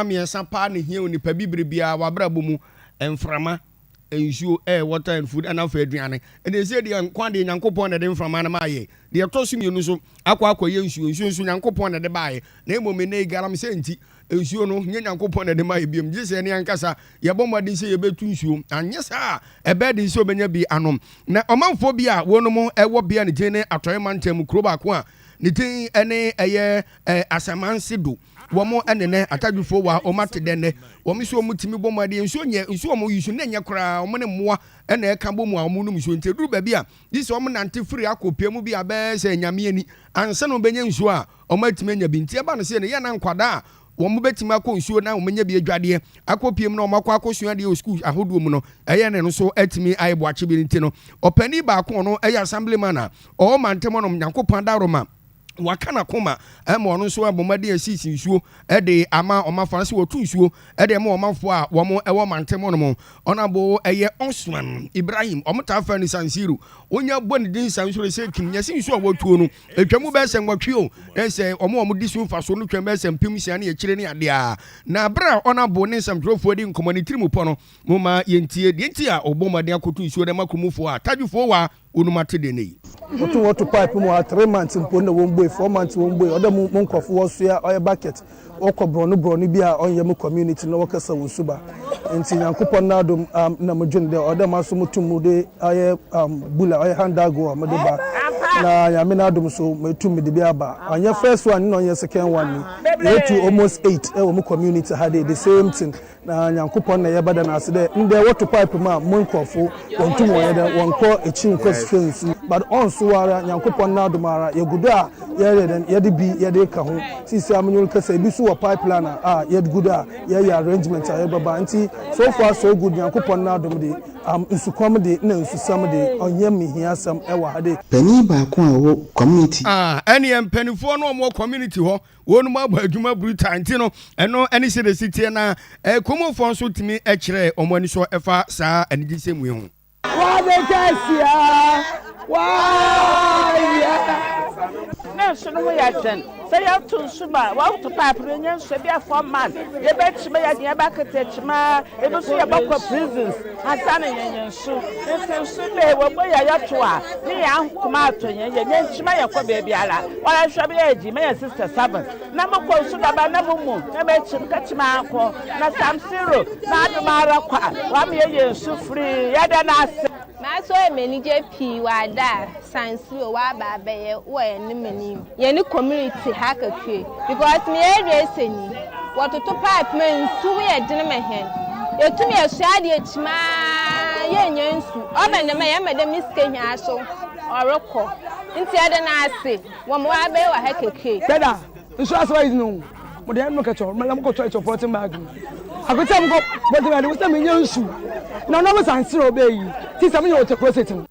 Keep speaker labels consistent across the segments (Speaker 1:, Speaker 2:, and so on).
Speaker 1: Mmiɛnsa paa na ehia onipa bibire biara wɔ abrabɔ mu, mframa, nsuo, air, water and food, ɛna afei aduane. Ɛna ɛsɛ deɛ nkwa deɛ Nyankopɔn na ɛde mframa no maa yɛ. Deɛ ɛtɔ so mmienu nso akɔ akɔyɛ nsuo. Nsuo nso Nyankopɔn na ɛde baeɛ. Na mmom nnɛ yi galamsey nti, nsuo no nyɛ Nyankopɔn na ɛde maa yɛ biom. Gye sɛ yɛn ankasa yɛbɔ mmɔden sɛ yɛbɛtu nsuo. Anyɛ saa a, ɛbɛyɛ den sɛ wobɛnya bi anom. Na ɔmanfoɔ bi a wɔnom wɔ bea ne din ne Atɔeɛ Mantam mu kuro baako a ne din ne ɛyɛ Asamanse Do. Wɔn ne nɛ atadwifoɔ wɔ a wɔn ate dɛ nɛ wɔn nso wɔn tumi bɔ mu adeɛ nsuo nyɛ nsuo wɔn yi so nɛ nyɛ koraa wɔn ne mmoa ɛna ɛka bɔ mu a wɔn nom nsuo nti ɛduru baabi a gye sɛ wɔn nante firi akɔ pia mu bi a bɛyɛ sɛ nyame ani ansa na wɔn bɛnya nsuo a wɔn atumi anya bi nti ɛba no sɛ no yɛ na nkwadaa a wɔn bɛtumi akɔ nsuo na wɔn anya bi adwadeɛ akɔ pia mu na wɔn akɔ akɔsua adeɛ wɔ sukuu ahodoɔ mu no ɛyɛ ne no so atumi ayɛ boakye bi nti no ɔpanin baako ɔno ɛyɛ assemblyman a ɔwɔ mantam hɔnom Nyankopɔn adaworoma Waka n'akoma ma ɔno nso abɔ mmɔden asisi nsuo de ama ɔmanfoɔ anaasɛ wɔtu nsuo de ma ɔmanfoɔ a wɔn wɔ mantam hɔ nom. Ɔnabo ɛyɛ Osman Ibrahim, wɔn taa frɛ no Sansiru. Wonya bɔ ne din Sansuru sɛ kim nyɛ sɛ nsuo a wɔtuo no ɛtwa mu bɛyɛ sɛ nwɔtwe o, na sɛ wɔn a wɔdi so mfasoɔ no twam bɛyɛ sɛ 6000 ne akyire ne adeɛ a. Na berɛ a Ɔnabo ne nsɛmtwerɛfoɔ di nkɔmmɔ ne tirim pɔ no, momma yɛntie deɛ nti a ɔbɔ mmɔden akɔtu nsuo de ama kuromfoɔ a Tadwofoɔ wɔ a Wonom ate dɛn nnɛ yi?
Speaker 2: Wɔto wɔto pipe mu a 3 months mpo na wɔn 4 months wɔn bue ɔdɛ mo mo nkorɔfo wɔsoa ɔyɛ bucket wɔkɔ borɔno borɔno bi a ɔnyɛ mo community na wɔkasa wɔn suba nti Nyankopɔn n'adom na mo dwen dɛ ɔdɛ mo aso mo tum mo de ɔyɛ bula ɔyɛ handago a mo de ba na Nyame n'adom so mo etum mo de bi aba. Ɔnyɛ first one na ɔnyɛ second one ni yɛtu almost eight ɛwɔ mo community ha de the same thing na Nyankopɔn na yɛbɛda no ase dɛ ndɛ wɔto pipe mu a mo nkurɔfo wɔntum wɔnyɛ dɛ wɔnkɔ ekyir nkɔ sika nsu but ɔnso ara Nyankopɔn n'adom ara yɛgu do a yɛyɛ dɛn yɛde bi yɛde ka ho sisi a menye kasa ebi so wɔ pipeline a yɛgu do a yɛyɛ arrangement a yɛbɛba. Nti so far so good, Nyankopɔn n'adom de nsukɔm de na nsusɛm de ɔnyɛ mehia asɛm ɛwɔ ha de.
Speaker 3: Panyin baako a ɔwɔ community.
Speaker 1: Ah, ɛneɛ mpanimfoɔ no a wɔwɔ community hɔ wɔn mu abɔ adwuma brutal nti no ɛno ɛne sɛ de si teɛ na kuromufoɔ nso tumi kyerɛ wɔn ani so ɛfa saa anigyesɛm yi ho.
Speaker 4: Wade kɛseɛ wayɛ.
Speaker 5: Na nsu no ho yɛ den sɛ yɛto nsu ma wɔto pipe no nyɛ nsu bi a 4 months yɛbɛkyima yɛde yɛn bucket akyima ebi nso yɛbɛkɔ prisons ansa na yɛnyɛ nsu. Nti nsu de wɔbɔ yɛ yɛto a ne yɛn ahokoma ato yɛn yɛ nyɛ nkyima yɛkɔ baabiara wɔrehwɛ bi yɛ gyi mɛyɛ 67 na mokɔ nsu daba na mo mu na mɛkyim kakyima akɔ na Samsiro na adom ara kwa wama yɛyɛ nsu firi yɛda no ase.
Speaker 6: Maa so yɛ m'anigye pii wɔ ada a Sansiro waba abɛyɛ wɔ yɛn anim yɛne community ha kakra because meyɛ area ni wɔtoto pipe ma nsu ho yɛ dene ma hɛn yɛtum yɛsua adeɛ kyimaa yɛnyɛ nsu ɔbɛn dɛm a yɛma dɛm ne sika hia so ɔrekɔ nti yɛde no ase wɔn wabɛyɛ wɔ ha kakra.
Speaker 4: Dada nsu asɔ yi no mo de ɛnu kɛtɔ mo kɔ toilet polythene bag mu akɔtɛ mo kɔ polythene bag mo sɛ mo nyɛ nsu na ɔno mo Sansiro bɛ yi ti sɛ mo nyɛ water closet mu.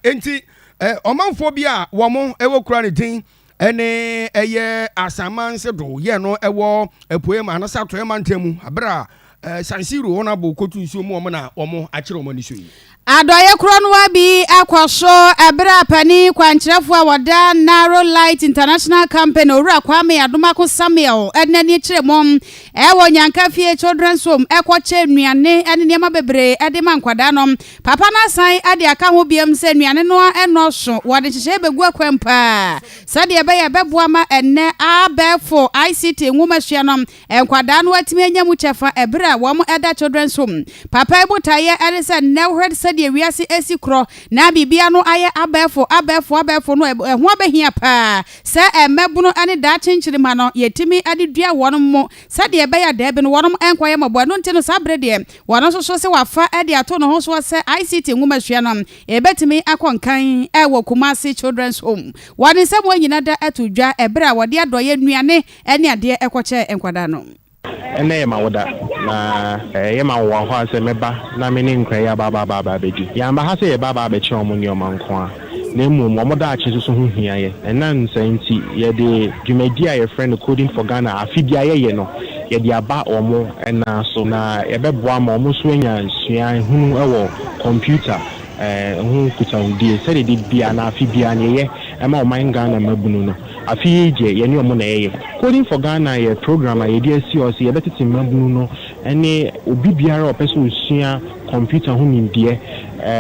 Speaker 1: Enti ɔmanfoɔ bi a wɔn wɔ kura ne din ɛne ɛyɛ Asamanse do yɛ no ɛwɔ apueɛ ma anasɛ atɔeɛ mantam mu abere a Sansiro wɔn abɔ kotu nsuo mu wɔn na wɔn akyerɛ wɔn ani so yi.
Speaker 7: Adɔeɛ korɔ no bi akɔ so ɛberɛ a panin kwankyerɛfoɔ a wɔda Narrow Light International Company, Owura Kwame Adomako Samuel, ɛde n'ani kyerɛ mu ɛwɔ Nyanka Fie Children's Home ɛkɔkyɛ nnuane ne nneɛma bebree ɛde ma nkwadaa no. Papa no asan ade aka ho biam sɛ nnuane no ɛnɔɔso, wɔde nhyehyɛeɛ bɛgu akwan paa sɛdeɛ ɛbɛyɛ ɛbɛboa ma ɛnnɛ abɛɛfo ICT nwomasua no nkwadaa no atumi anya mu kyɛfa ɛberɛ a wɔn ɛda children's home. Papa yi botaeɛ ɛne sɛ nnɛ wohwɛ sɛdeɛ wiase esi korɔ na biribia no ayɛ abɛɛfo abɛɛfo abɛɛfo no, ɛho abɛhia paa sɛ mmɛbono ne daakye nkyirima no yɛtumi de dua wɔn mo sɛdeɛ ɛbɛyɛ a daabi no wɔn nkɔyɛ mmɔbɔ. Ɛno nti no saa bere deɛ wɔn nso so sɛ wafa de ato ne ho soɔ sɛ ICT nwomasua no ɛbɛtumi akɔ nkan ɛwɔ Kumasi Children's Home. Wɔn nsɛm wɔn nyina da ato dwa ɛberɛ a wɔde adɔeɛ nnuane ne adeɛ ɛkɔkyɛ nkwadaa no.
Speaker 8: Ɛnɛ yɛ ma wo da na ɛyɛ ma wo hɔ a sɛ mɛba na me ne nkura yi aba aba aba aba abɛdi. Yɛamba ha sɛ yɛba aba abɛkyerɛ wɔn nneɛma nko a, na mmom wɔn daakye nso so ho hia yɛ. Ɛnam saa nti, yɛde dwumadi a yɛfrɛ no Coding for Ghana afe biara yɛyɛ no, yɛde aba wɔn nan so na yɛbɛboa ma wɔn nso anya suahunu wɔ kɔmputa ho nkitahodie sɛdeɛ de biara na afe biara no yɛyɛ. ma ɔman Ghana mmabunu no. Afe yi deɛ yɛne wɔn na ɛyɛ. Coding for Ghana yɛ program a yɛde asi hɔ sɛ yɛbɛtete mmabunu no ne obi biara a ɔpɛ sɛ ɔsua kɔmputa ho nimdeɛ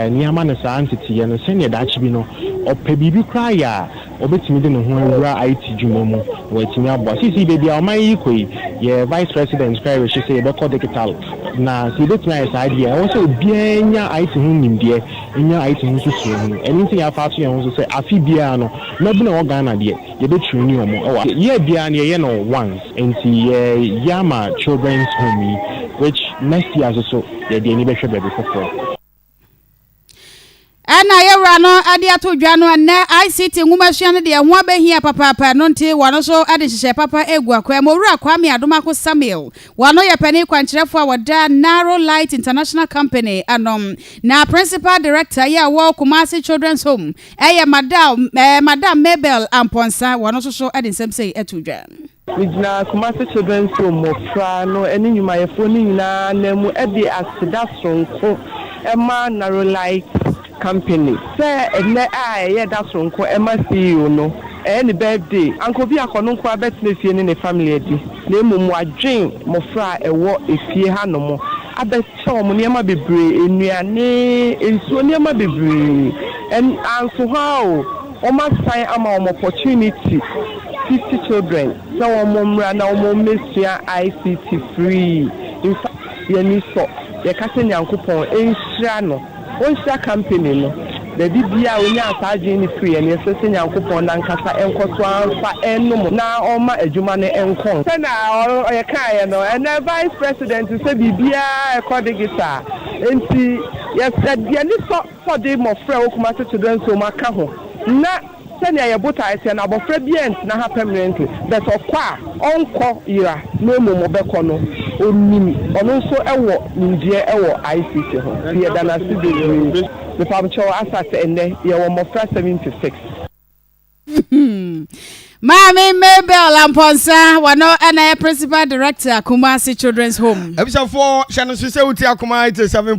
Speaker 8: na yɛama no saa nteteeɛ no sɛdeɛ daakye bi no ɔpɛ biribi koraa yɛ a ɔbɛtumi de ne ho awura IT dwuma mu na watumi aboa. Seesei baabi a ɔman yi rekɔ yi, yɛn Vice President koraa rehwɛ sɛ yɛbɛkɔ digital na sɛ yɛbɛtumi ayɛ saa deɛ a, ɛwɔ sɛ obiara nya IT ho nimdeɛ, nya IT ho nso suahunu. Ɛno nti na yɛafa ato yɛn ho so sɛ afe biara no, mmabunu a ɛwɔ Ghana deɛ, yɛbɛtraini wɔn wɔ. Year biara no yɛyɛ no once, nti yɛyɛ ama Children's Home yi which next year nso so yɛde ani bɛhwɛ baabi foforɔ.
Speaker 7: Ɛna yɛwura no de ato dwa no, ɛnnɛ ICT nwomasua no deɛ ɛho abɛhia papaapa, ɛno nti wɔn nso de nhyehyɛe papa regu akwan mu. Owura Kwame Adomako Samuel, wɔno yɛ panin kwankyerɛfoɔ a wɔda Narrow Light International Company ano, na Principal Director yi a ɔwɔ Kumasi Children's Home yɛ Madam Madam Mabel Amponsah, wɔno nso so de nsɛm sei ato dwa.
Speaker 9: Megyina Kumasi Children's Home mmofra no ne nnwumayɛfoɔ no nyinaa ananmu de aseda soronko ma Narrowlight Company sɛ ɛnnɛ a ɛyɛ da soronko ma CEO no, ɛyɛ ne birthday. Anka obi akɔ ɔno nko ara bɛtena fie ne ne family adi, na mmom wadwen mmofra a ɛwɔ efie hanom abɛkyɛ wɔn nneɛma bebree, nnuane, nsuo, nneɛma bebree. Ɛn anso hɔ ara o, wɔasan ama wɔn opportunity, 50 children, sɛ wɔn mmra na wɔn mmɛsua ICT free. In fact, yɛn ani sɔ. Yɛka sɛ Nyankopɔn nhyira no, ɔnhyira company no. Baabi biara a ɔnyaa saa adwene no firiiɛ no, yɛsrɛ sɛ Nyankopɔn no ankasa nkɔ so ara mfa nnom na ɔmma adwuma no nkɔ. Sɛnea yɛkaeɛ no, ɛnnɛ Vice President sɛ biribiara rekɔ digital, enti yɛn ani sɔ sɛ ɔde mmɔfra a ɛwɔ Kumasi Children's Home aka ho na sɛnea yɛn botae teɛ no, abɔfra biara ntena ha permanently, but ɔkɔ a, ɔnkɔ yera na mmom ɔbɛkɔ no, ɔnim, ɔno nso wɔ nimdeɛ wɔ ICT ho, nti yɛda no ase bebree. Mepamkyɛw, Asat ɛnnɛ yɛwɔ mmɔfra 76.
Speaker 7: Maame Mabel Amponsah, wɔno na ɛyɛ Principal Director, Kumasi Children's Home.
Speaker 1: Abusuafoɔ, hyɛ no nso sɛ wotie Akoma 87.